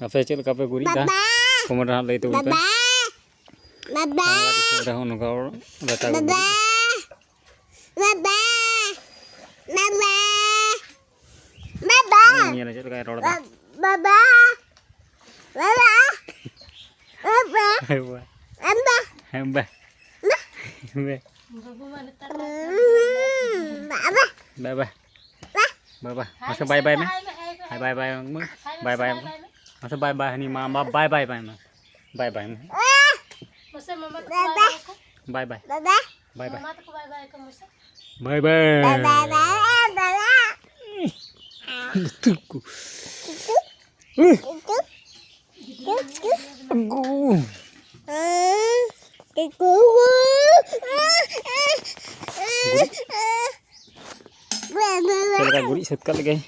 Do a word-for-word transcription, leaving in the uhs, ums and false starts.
ᱟᱯᱮ ᱪᱮᱫ ᱞᱮᱠᱟ ᱯᱮ ᱜᱩᱨᱤᱡ ᱫᱟ? ᱠᱚᱢᱮᱱᱴ ᱨᱮ ᱦᱟᱸᱜ ᱞᱟᱹᱭ ᱛᱟᱵᱚᱱ ᱯᱮ᱾ ᱵᱟᱝᱞᱟ ᱫᱤᱥᱚᱢ ᱨᱮᱦᱚᱸ ᱱᱚᱝᱠᱟ ᱦᱚᱲ ᱨᱟᱪᱟ ᱠᱚ ᱜᱩᱨᱤᱡ᱾ ᱧᱮᱞᱟ ᱪᱮᱫ ᱞᱮᱠᱟᱭ ᱨᱚᱲ ᱮᱫᱟ᱾ ᱦᱮᱸ, ᱵᱟ᱾ ᱦᱮᱸ, ᱵᱟ᱾ ᱵᱟᱭ ᱵᱟᱭ᱾ ᱵᱟᱭ ᱵᱟᱭ᱾ ᱢᱟᱥᱮ ᱵᱟᱭ ᱵᱟᱭ ᱢᱮ᱾ ᱦᱮᱸ, ᱵᱟᱭ ᱵᱟᱭ ᱢᱮ᱾ ᱵᱟᱭ ᱵᱟᱭ ᱢᱮ᱾ ᱢᱟᱥᱮ ᱵᱟᱭ ᱵᱟᱭ, ᱦᱟᱹᱱᱤ ᱢᱟ, ᱢᱟ ᱵᱟᱭ ᱵᱟᱭ ᱵᱟᱭ ᱢᱮ᱾ ᱵᱟᱭ ᱵᱟᱭ ᱢᱮ᱾ ᱢᱟᱥᱮ ᱢᱟᱢᱟ ᱛᱟᱠᱚ ᱵᱟᱭ ᱵᱟᱭ ᱠᱚ᱾ ᱵᱟᱭ ᱵᱟᱭ᱾ ᱢᱟᱢᱟ ᱛᱟᱠᱚ ᱵᱟᱭ ᱵᱟᱭ ᱠᱚ ᱢᱟᱥᱮ᱾ ᱵᱟᱭ ᱵᱟᱭ᱾ ᱞᱩᱛᱩᱨ ᱠᱚ᱾ ᱟᱹᱜᱩ᱾ ᱜᱩᱨᱤᱡ᱾ ᱪᱮᱫ ᱞᱮᱠᱟ ᱜᱩᱨᱤᱡ ᱥᱟᱹᱛ ᱠᱟᱜ ᱞᱮᱠᱟᱭ᱾